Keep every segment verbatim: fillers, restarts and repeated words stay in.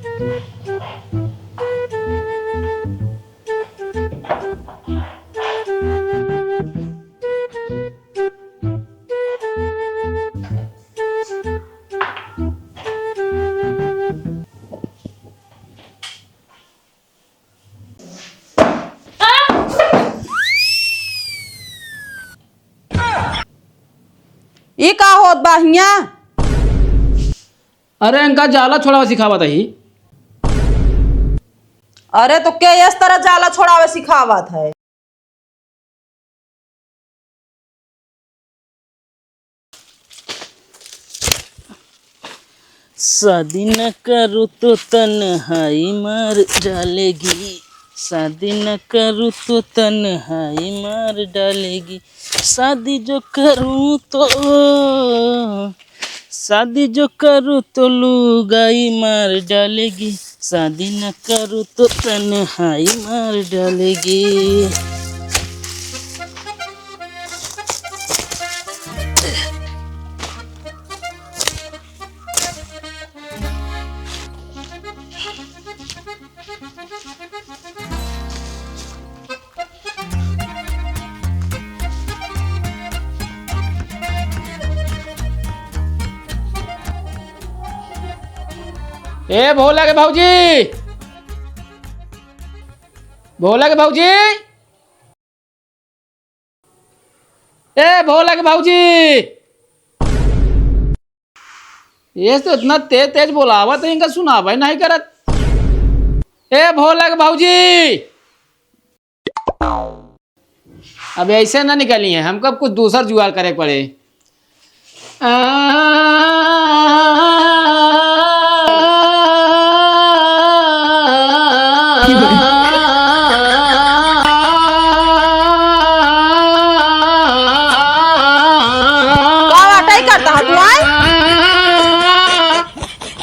ई का होत बा हियां? अरे, इनका जाला छोड़ावे सिखावत ही। अरे, तो के इस तरह जाला छोड़ावे सिखावत है? शादी न करूँ तो तन्हाई मार डालेगी, शादी न करूँ तो तन्हाई मार डालेगी, शादी जो करूँ तो, शादी जो करूँ तो लुगाई मार डालेगी, शादी न करूँ तो तन्हाई मार डालेगी। ए भोला के भौजी, भोला के भौजी, ए भोला के भौजी, ये तो इतना तेज तेज बोलावत है, इनका सुनावे नहीं करत। ए भोला के भौजी, अब ऐसे ना निकली है, हमको अब कुछ दूसर जुगाड़ करे के पड़े। का वाटई करता है तू, आय?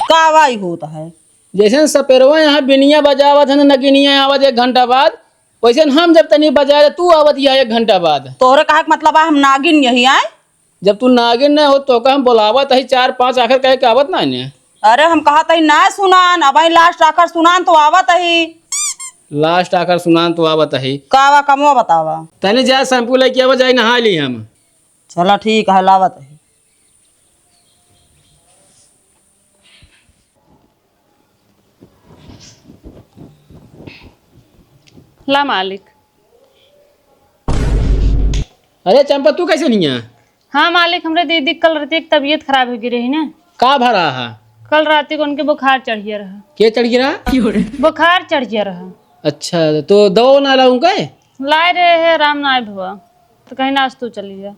का वाई होता है? जैसे सपेरवा यहाँ बिनिया बजावत है ना, नगिनिया आवत एक घंटा बाद, वैसे हम जब तनी बजाए, तू आवत यहाँ एक घंटा बाद। तोहरे कहे के मतलब है हम नागिन यही आए? जब तू नागिन न हो, तो का हम बोलावत ही चार पाँच आखर कहे के आवत ना ने। अरे, हम कहत ही ना सुनान, अब ही लास्ट आखर सुनान तो आवत ही। लास्ट आखर सुनान तो आवत ही। का वा कमवा बतावा? तनी जा शैम्पू लेके आवा, जाई नहा ली हम। चला ठीक है, लावत ही। ला मालिक। अरे चंपा, तू कैसे नहीं है? हाँ मालिक, हमरे दीदी के कल राती एक तबीयत खराब हो गई रही ना। का भरा है? कल राती को उनके बुखार चढ़ गया रहा। के चढ़ गया रहा? बुखार चढ़ गया रहा। अच्छा, तो दवा ना ला उनका? लाए रहे हैं, आराम ना आए भवा, तो कहीं ना आज तू चली जा।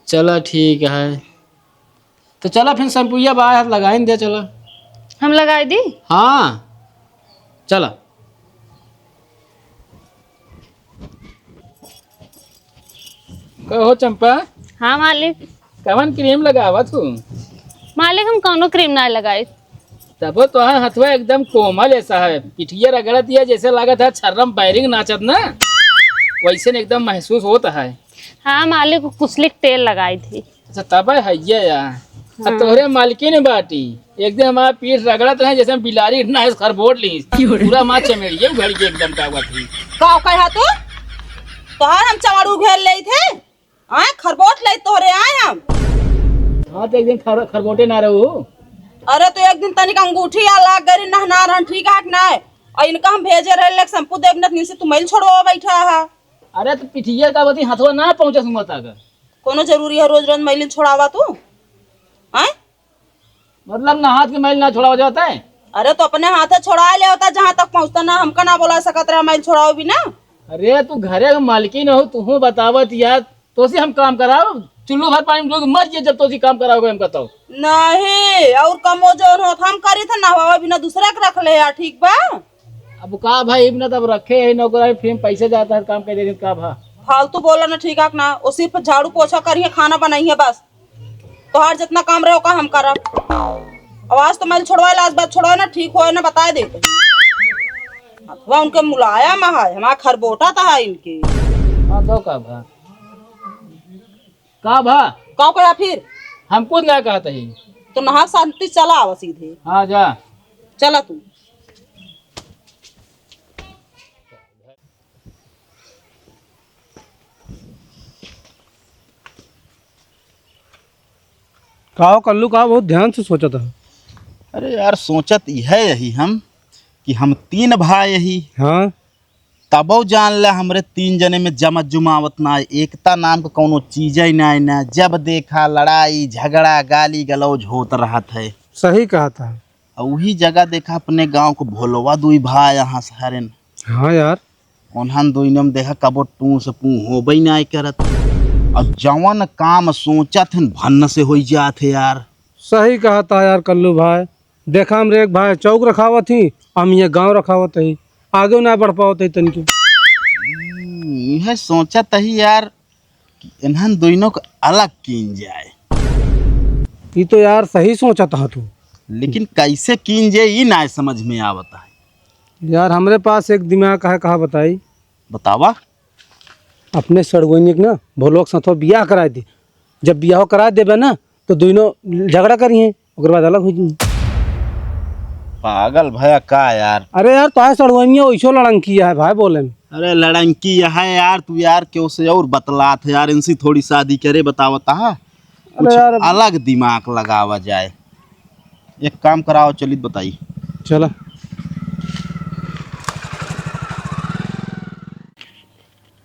चला ठीक है। तो चला फिर शैम्पुइया बा हाथ लगाइन दे, चला। हम लगाई दी? हाँ, चला। कहो चंपा। हाँ मालिक। कवन क्रीम लगावत हूँ? मालिक, हम कौनो क्रीम ना लगाई। तबो तोहार हथवा एकदम कोमल ऐसा है, पिठिया रगड़त है जैसे लागत है छर्रम बैरिंग नाचत ना, वैसे न एकदम महसूस होत है। हाँ मालिक, कुसलिक तेल लगाई थी। अच्छा, तब है ये या। अब हाँ। तोहरे मालकिन बाटी, एक दिन हमारा पीठ रगड़त रहे जैसे हम बिलारी ना है, खरबोट ली। क्यों रे? पूरा माँ चमेड़िए उघड़ के एकदम का बात हुई। का कहे हा तू? तोहार हम चमाड़ू घेर ले थे। आए खरबोट ले तोहरे आए हम। हाँ, तो एक दिन खर-, खरबोटे ना रहू। अरे, तो एक दिन तनिक अंगूठी आ लाग गई, नहना रहन, ठीक है कि ना? और इनका हम भेजे रहे, लेक शैम्पू देव न, से तू मैल छोड़वा बैठा है। अरे, तो पिठिया का बती हथवा ना पहुँचा सुमता का। कोनो जरूरी है रोज रोज मैल छोड़ावा तू? आए? मतलब ना हाथ के मैल ना छोड़ावा जाता है? अरे, तो अपने हाथे छोड़ा ले होता, जहाँ तक पहुँचता ना, हमका ना बोला सकत रहा मैल छोड़ाओ भी ना। अरे, तू घरे के मालकिन हो, तू बतावत यार, तोसी हम काम कराओ, चुल्लू भर पानी में डूब के मर जाए, जब तोसी काम कराओगे हमका तो। नहीं, और कमो जौन होत हम करी थे, नहवावा बिना दूसरा के रख ले यार, ठीक बा? अब का भाई, इब ना तब रखे है नौकरानी, फिर पैसे जाता है, काम कर दे का भा। फालतू बोला ना, ठीक है ना, वो सिर्फ झाड़ू पोछा करिए, खाना बनाइए बस। तोहार जितना काम रहे ओका हम करब। अब आज तो मैल छोड़वाए ला, आज बात छोड़वाए ना, ठीक होए ना, बताए देते। अथवा उनके मुलायम है, हमारा खरबोटा तो है इनके। हाँ, तो का भा? का भा? का कहा फिर? हम कुछ ना कहते ही। तो नहा शांति चला आवा सीधे। हाँ, जा। चला तू। का हो कल्लू, का बहुत ध्यान से सोचत है? अरे यार, सोचत यह यही हम कि हम तीन भाई यही। हाँ। तबो जान ले, हमरे तीन जने में जमत जुमावत ना है, एकता नाम का कौनो चीज ही ना है ना। जब देखा लड़ाई झगड़ा गाली गलौज होत रहत है। सही कहत है। और वही जगह देखा अपने गांव को भोलवा दुई भाई यहाँ से हरेन। हाँ यार। उन्हन दुइनों में देखा कबो टू से पू होबे नाय करत। और जवन काम सोचत हन भन्न से होई जात है यार। सही कहत है यार कल्लू भाई। देखा हमरे एक भाई चौक रखावत ही, हम ये गांव रखावत ही, आगे ना बढ़ पावत ही तनिको। हम्म, यह सोचत ही यार कि इन्हन दुइनों को अलग कीन जाए। ई तो यार सही सोचत ह तू। लेकिन कैसे कीन जाए, ई ना समझ में आवत है। यार, हमरे पास एक दिमाग है, कहा बताई? बतावा। अपने सड़ुआइनिया के ना भोलवा के साथवा बियाह कराए दे। जब बियाह कराए देबे ना, तो दुइनों झगड़ा करिहें, ओकर बाद अलग हो जाइहें। पागल भया का यार? अरे यार, तोहार सड़ुआइनिया वैसो लड़ंकी है भाई बोले में। अरे लड़ंकी है यार, तू यार केहू से और बतलात है यार, इनसे थोड़ी शादी करे बतावत है। अरे कुछ यार, अलग दिमाग लगावा जाए। एक काम कराओ, चलित बताई। चला।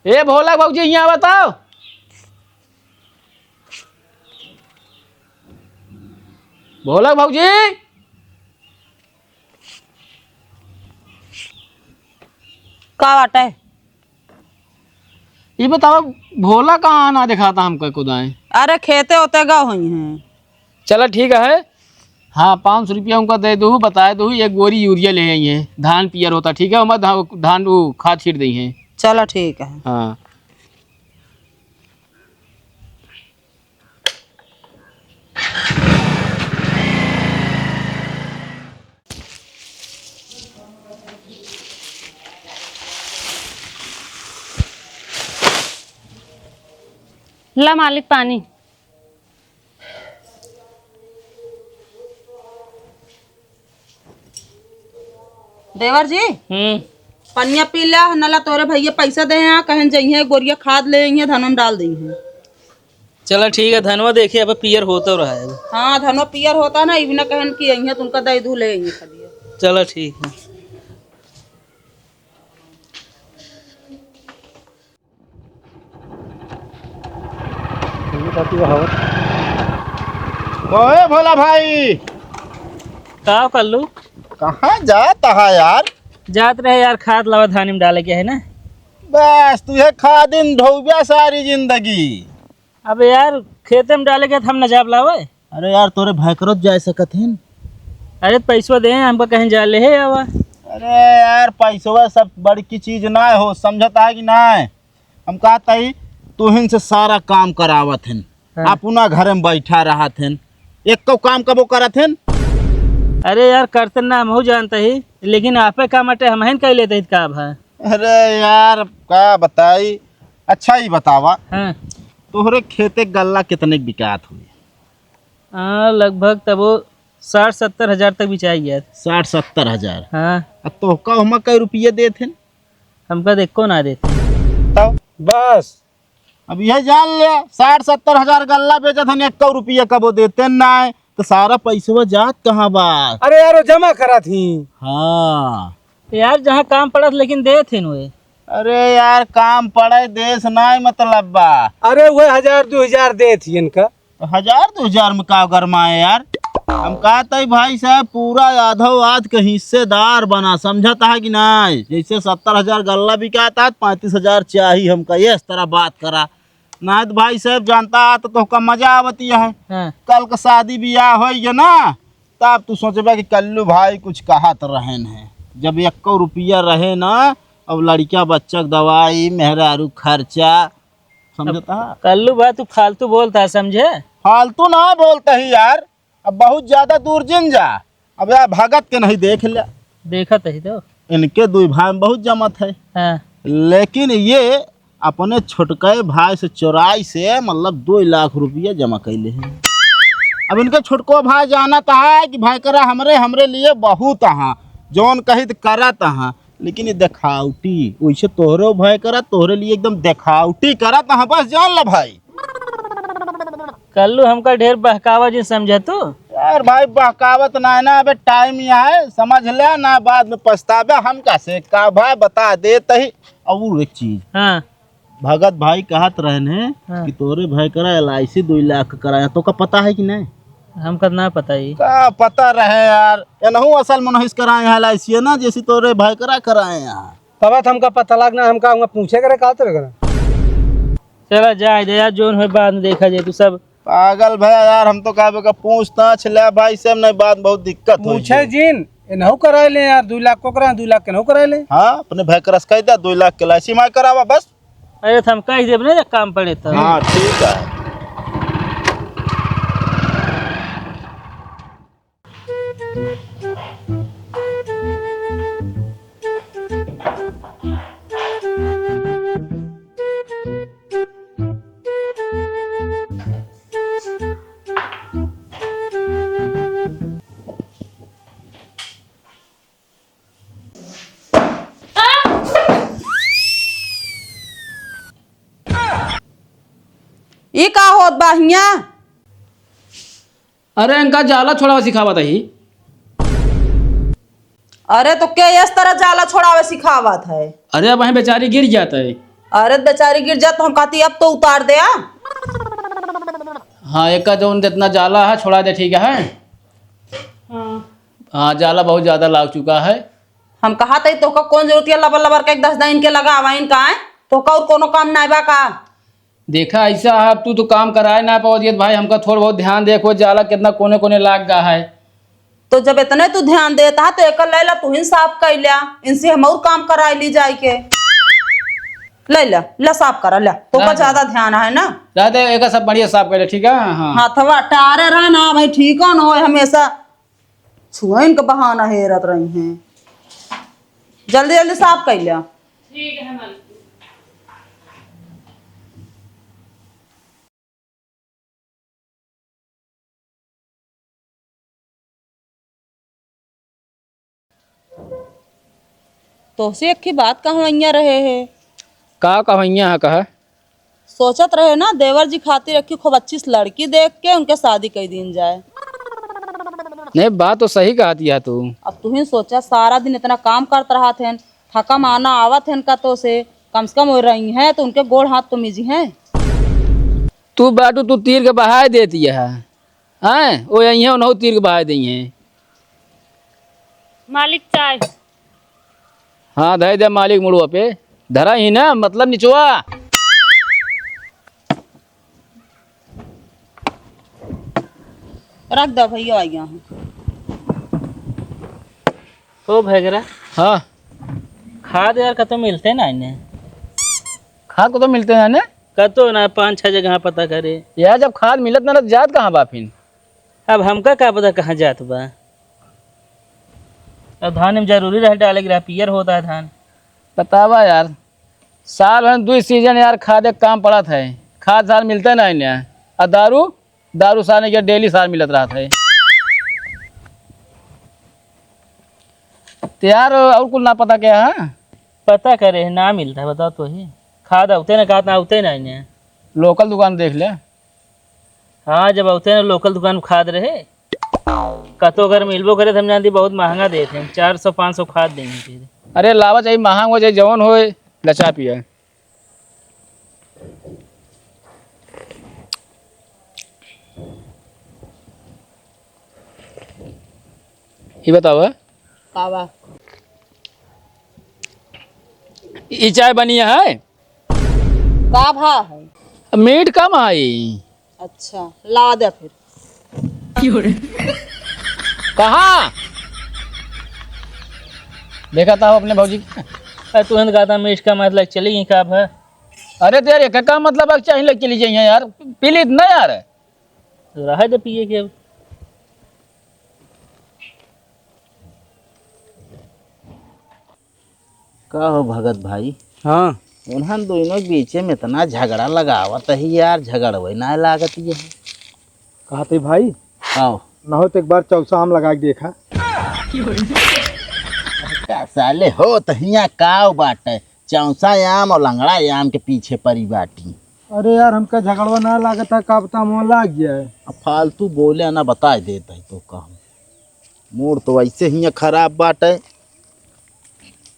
ए भोला भौजी, यहाँ बताओ। भोला भौजी। का बाटे? ई बतावा, भोला कहाँ ना देखाता हमका कुदाए? अरे, खेते ओते गए होइहैं। चला, ठीक है। हाँ, पाँच सौ रुपया उनका दे दू, बताए दू, एक बोरी यूरिया ले आई है, धान पियर होता, ठीक है, ओमा धा-, धान वो खाद छीट दई है। चला, ठीक है। हाँ। ला मालिक पानी। देवर जी, हम्म। पनिया पी ला, न ला तोरे भैया पैसा दे हैं, कहेन जइहें गोरिया खाद ले अइहें, धनवा में डाल दइहें। चला ठीक है, धनवा देखिए अब पियर होता रहा है। हाँ, धनवा पियर होता ना, इबना कहन कि अइहें तो उनका दे दू ले अइहें खदिया। चला ठीक है। ओए भोला भाई। का कल्लू? कहाँ जात हा यार? जात रहे यार, खाद लावा धानी में डाले के है ना। बस तुहे खादिन ढौब्या सारी जिंदगी। अबे यार, खेते में डाले के त हम न जाब लावे। अरे यार, तोरे भैकरोत जाए सकत हिन। अरे, पैसवा दे, हमका कहीं जा ले हे आवा। अरे यार, पैसवा सब बड़की चीज ना हो, समझत है कि ना? हम कहत ही, तुहिन से सारा काम करावत हिन, हाँ। अपना घर में बैठा रहत हिन, एको काम कबो करत हिन? अरे यार, करते ना हमहू जानते ही, लेकिन आपे काम अटे हमहिन कह लेते ही का भा। अरे यार, का बताई? अच्छा, ई बतावा, हाँ। तोहरे खेते गल्ला कितने के बिकात हुई? हाँ, लगभग तब वो साठ सत्तर हजार तक बिचाई यार। साठ सत्तर हजार? हाँ। अब तोहका ओमा कई रुपये देत हैं? हमका देखो ना देते। तब? बस। अब यह जान ले, साठ सत्तर हजार गल्ला बेचत हन, एक रुपया कबो देते ना है, तो सारा पैसवा जात कहाँ बा? अरे यार, वो जमा करा थी। हाँ। यार, जहाँ काम पड़त, लेकिन देत ही नुए। अरे यार, काम पड़े, देस नाय मतलब बा। अरे, वह हजार, दो हजार देत ही इनका। तो हजार, दो हजार में का गरमाए यार? हम कहत ही भाई साहब, पूरा आधो आध के हिस्सेदार बना, समझत है कि नाय? जैसे सत्तर हजार गल्ला बिकात है, पैंतीस हजार चाही हमका, ये इस तरह बात करा। नाय तो भाई साहब, जानता है तो तोहका मजा आवती है। हाँ। कल का शादी ब्याह होई गया ना, तब तू सोचबा कि कल्लू भाई कुछ कहत रहेन है। जब एको रुपया रहे ना, अब लड़का बच्चा के दवाई, मेहरारू खर्चा, समझता है? कल्लू भाई, तू फालतू बोलता है, समझे? फालतू ना बोलता ही यार, अब बहुत ज्यादा दूर जिन जा। अब यार, भगत के नहीं देख ले। देखत ही तो। इनके दुई भाई में बहुत जमत है। हाँ। लेकिन ये अपने छोटके भाई से चोराई से, मतलब, दो लाख रुपया जमा कैले हैं। अब इनके छोटको भाई जानत है कि भैंकरा हमरे, हमरे लिए बहुत अहा, जौन कही त करत अहा, लेकिन ये देखावटी, वैसे तोहरो भैंकरा तोहरे लिए एकदम देखावटी करत अहा, बस जान ल भाई। कल्लू, हमका ढेर बहकावा जिन समझे तू। यार भाई, बहकावत ना है ना, अबे टाइम ही है, समझ ले ना, बाद में पछताबे। हम कैसे का भाई बता देत ही। और एक चीज, हाँ। भगत भाई कहत रहन है हाँ। कि तोरे भाई करा एल आई सी दुई लाख कराया, तोका पता है कि नहीं? हमका ना पता ही। का पता रहे यार, एनहू असल मनोहिस कराए हैं एल आई सी ना, जैसे तोरे भाई करा कराए हैं। तब तो हमका पता लग ना, हमका, हमका पूछे करे का तोरे करा। चला जाए दे यार, जोन होए बाद में देखा जाए, तू सब पागल भया यार, हम तो कहबे का पूछताछ ले भाई से, हम नहीं बात बहुत दिक्कत होई पूछे है। जिन, एनहू कराए ले यार, दुई लाख को कराए, दुई लाख के एनहू कराए ले। हाँ, अपने भाई करस कह दे, दुई लाख के एल आई सी माय करावा बस। अरे, तो हम कह देब ना, जब काम पड़े तो। हाँ, ठीक है। ई का होत बा हियां? अरे, इनका जाला छोड़ावे सिखावत ही। अरे, तो के इस तरह जाला छोड़ावे सिखावत है? अरे, अब वहीं बेचारी गिर जात है। अरे, बेचारी गिर जात तो हम कहती, अब तो उतार दे, आ। हाँ, एका जौन जितना जाला है, छोड़ा दे, ठीक है? हाँ। हाँ, जाला बहुत ज्यादा लाग चुका है। हम कहा तई, तोहका कौन जरूरत है लबर लबर के एक दस दाइन के लगावा इनका, आए? तोहका और कोनो काम नाय बा का? देखा, ऐसा है, अब तू तो काम कराए ना पावत, ये भाई, हमका थोड़ा बहुत ध्यान दे, कोई जाला कितना कोने कोने लाग गा है। तो जब इतने तू ध्यान देता है, तो एकर ले ला, तू ही साफ कर लिया, इनसे हम और काम कराए ली जाए के। ले ला, ला साफ करा, ला, तोहका ला, ज्यादा ध्यान है ना। ला दे, एका सब बढ़िया साफ कर ले, ठीक है? हाँ। हाथवा टारे रहा ना भाई, ठीक है ना, होए हमेशा छुआइन के बहाना हेरत रही हैं। जल्दी जल्दी साफ कर लिया। ठीक है, मलकिन। तोहसे एक ही बात कहवैया रहे है। का कहवैया है, कहा? सोचत रहे ना, देवर जी खातिर एक खूब अच्छी सी लड़की देख के उनके शादी कर दीन जाए। नहीं, बात तो सही कहत है तू। अब तू ही सोचा, सारा दिन इतना काम करत रहत हैं, थका माना आवत हैं कतो से, कम से कम वो रही हैं तो उनके गोड़ हाथ तो मिजी हैं। तू बाटू, तू तीर के बहाए देती है, हैं? वो यही है, उन्हों तीर के बहाए दी हैं। मालिक चाय। हाँ, धर दे मालिक मुड़वा पे। धरा ही ना, मतलब निचवा। रख दो भैया, आ गया हूँ। ओ भैगरा। हाँ। खाद यार कतो मिलते ना इन्हें। खाद कतो मिलते ना इन्हें? कतो ना, पाँच छह जगह पता करे। यार, जब खाद मिलत ना, तो जात कहाँ बा फिन? अब हमका का पता कहाँ जात बा। अब धान में जरूरी रहे डाले के रहा, पियर होता है धान। बतावा यार, साल भर दुई सीजन यार खाद एक काम पड़त है, खाद साल मिलते नहीं ना। आ दारू, दारू साल के डेली साल मिलत रहत है। तो यार और कुल ना पता क्या है? पता करे है, ना मिलता है, बताओ तो ही। खाद आते ना, खाद ना आते ना इन्हें। लोकल दुकान देख ले। हाँ, जब आते ना लोकल दुकान में खाद रहे, कतो अगर मिलबो करे तो हम जानती बहुत महंगा देते हैं, चार सौ पाँच सौ खाद देंगे फिर। अरे लावा चाहे महंग हो चाहे जवन होए, लचा पिया। ये बतावा। का बा? ई चाय बनिया है? का भा है? मीठ कम आई। अच्छा, ला दे फिर। कहाँ? देखा था अपने भौजी के। अरे तू हिंद गाता मीठ कम आई, चली गई का भा? अरे तेरे का, का मतलब है, चाय लग चली जाइए यार, पी ली इतना यार। रहे दे पिए के अब। का हो भगत भाई? हाँ। उन्हन दोनों के बीचे में इतना झगड़ा लगावत ही यार, झगड़वे ना लागत ये है। कहा थे भाई? आओ। ना हो तो एक बार चौसा आम लगा के देखा। का साले हो, तो हियाँ काव बाटे? चौसा आम और लंगड़ा आम के पीछे परी बाटी। अरे यार, हमका झगड़वा ना लागत है, का पता मुँह लाग गया है। अब फालतू बोले ना, बताए देत है तो कहूँ। मूड तो वैसे ही खराब बाटे।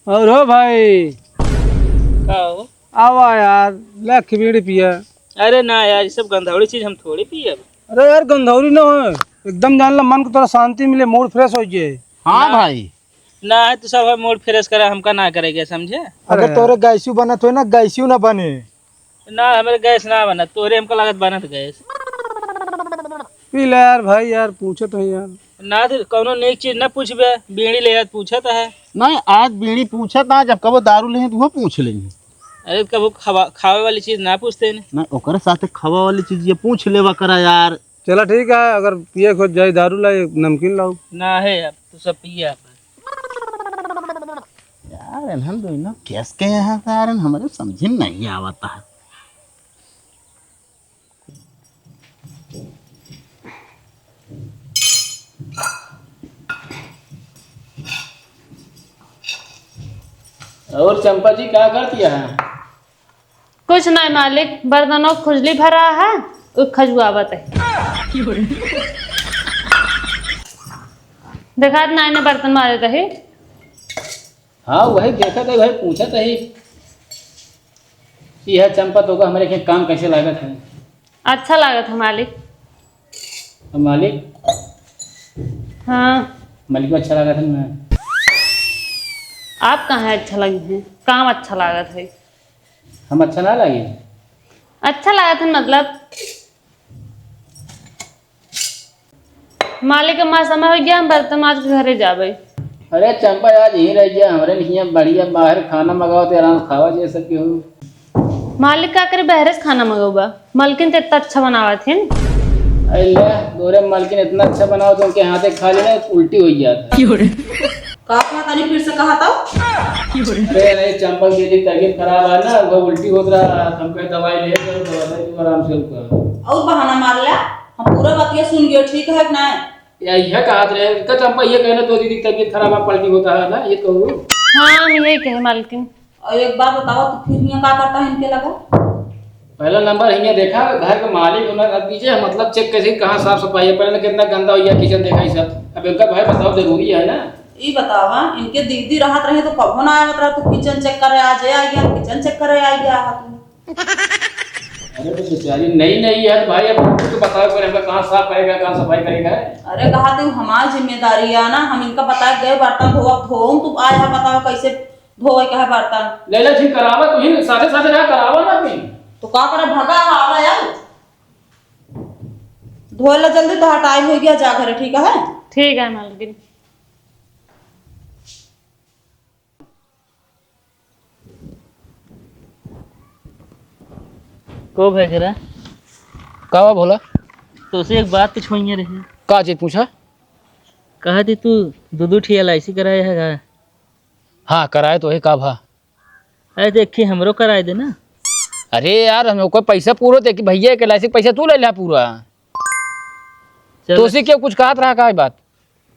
और हो भाई, का हो? आवा यार, ले एक बीड़ी पिया। अरे ना यार, ये सब गंधौड़ी चीज हम थोड़ी पियब। अरे यार, गंधौड़ी ना हो, एकदम जान ला, मन को थोड़ा शांति मिले, मूड फ्रेश हो जाए। हाँ ना। भाई। ना है तो सब है मूड फ्रेश करा, हमका ना करेगा, समझे? अगर अरे। तोरे गैसियो बनत होए ना, गैसियो ना बने। ना, हमरे गैस ना बनत, तोरे हमका लागत बनत गैस। पी ले यार भाई, यार पूछत है यार। ना तो कौनो नेक चीज ना पूछबे, बीड़ी ले यार पूछत है। नहीं, आज बीड़ी पूछत ना, जब कबो दारू लेहे तो वो पूछ लेंगे। अरे कबो खावा, खावे वाली चीज ना पूछते हैं। ना, ओकरे साथे खावा वाली चीज ये पूछ लेवा करा यार। चला ठीक है, अगर पिए को जाए दारू ला, एक नमकीन लाओ। ना है यार, तू सब पिए आप। यार, इन्हन दोनों केस के यहाँ से यार, हमरे समझ में नहीं आवता है। और चंपा जी, का करती है? कुछ नहीं मालिक, बर्तनों खुजली भरा है, उ खजुआवत है। देखात नहीं ने बर्तन मारे तही। हाँ, वही देखत है, वही पूछत है। यह चंपा, तोका हमरे के काम कैसे लागत है? अच्छा लागत है मालिक। और मालिक? हाँ। मालिक अच्छा लागत है ना? आप कहाँ अच्छा लगे हैं? काम अच्छा लागत है। हम अच्छा ना लगे? अच्छा लागत है मतलब? मालिक, हमार समय हो गया, हम बर्तन माज के घरे जाबे। अरे चंपा, आज यहीं रह गया, हमरे हियाँ बढ़िया बाहर खाना मंगाओ तो आराम से खावा जाए सब केहू। मालिक का करे, बहरे से खाना मंगौबा, मलकिन तो इतना अच्छा बनावत हिन। अरे ले, तोरे मलकिन इतना अच्छा बनाओ तो उनके हाथे खा लेना, उल्टी हो जाता है। का कहा तनी फिर से कहा था? अरे नहीं, चंपा दीदी की तबीयत खराब है ना, वो उल्टी होत रहा, हम कहे दवाई ले, तो दवाई ले, तू आराम से रुका। और बहाना मार लिया, हम पूरा बतिया सुन गए, ठीक है कि नहीं? या यह कहा रहे, का चंपा ये कहना तो दीदी की तबीयत खराब है, पलटी होता है ना, ये कहू। हाँ, हम यही कहे मालकिन। और एक बात बताओ, तू फिर यहाँ का करता है इनके लगा? पहला नंबर हियाँ देखा, घर के मालिक होना, अब पीछे मतलब चेक कैसे, कहाँ साफ सफाई है, पहले कितना गंदा हो गया किचन, देखा ये सब। अब इनका भाई बताओ, जरूरी है ना? ई बतावा, इनके दीदी रहत रहे तो कबो ना आवत रहा, तू किचन चेक करे आ जाए, आ गया, किचन चेक करे आ गया है तू। अरे तो बेचारी नई नई है तो भाई, अब कुछ तो बताओ, पर हमका कहाँ साफ करेगा, कहाँ सफाई करेगा? अरे कहा तू, हमार जिम्मेदारी है ना, हम इनका बता के गए बर्तन धोआ, धोऊं, तू आया बताओ कैसे धोवे के है बर्तन। ले ले, ठीक करावा, तू ही साथे साथे रहा, करावा ना फिर। तो का करे, भगा, आवा यार। धोए ला जल्दी, तोहार टाइम हो गया, जा घरे, ठीक है? ठीक है मालकिन। को भेज रहा? का बा भोला? तोसे एक बात पूछवइया रहे। का चीज पूछा? कहा थी तू दू दू ठी एल आई सी कराए है का? हाँ, कराए तो है, का भा? अरे देखी, हमरो कराए दे ना। अरे यार, हम ओकर पैसा पूरा दे कि भैया के एल आई सी के पैसा तू ले ला पूरा। चलो। तो उसी के कुछ कहत रहा का बात?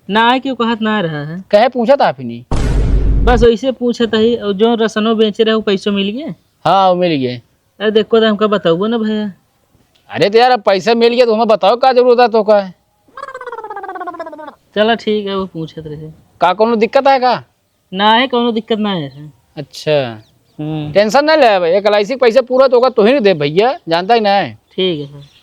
ना, क्यों कहत ना रहा है। कहे पूछा था आपने? बस वैसे पूछा था ही, और जो रसनो बेचे रहे, वो पैसो मिल गए? हाँ, वो मिल गए। अरे देखो, तो हमका बताओ ना भैया। अरे तो यार, अब पैसा मिल गया तो हमें बताओ, का जरूरत है तो का है? चला ठीक है, वो पूछत रहे। का कोनो दिक्कत है का? ना है, कोनो दिक्कत ना है। अच्छा। हम्म। टेंशन ना ले भाई, एक एल आई सी के पैसा पूरा तो होगा, तो ही नहीं दे भैया, जानता ही ना है। ठीक है सर।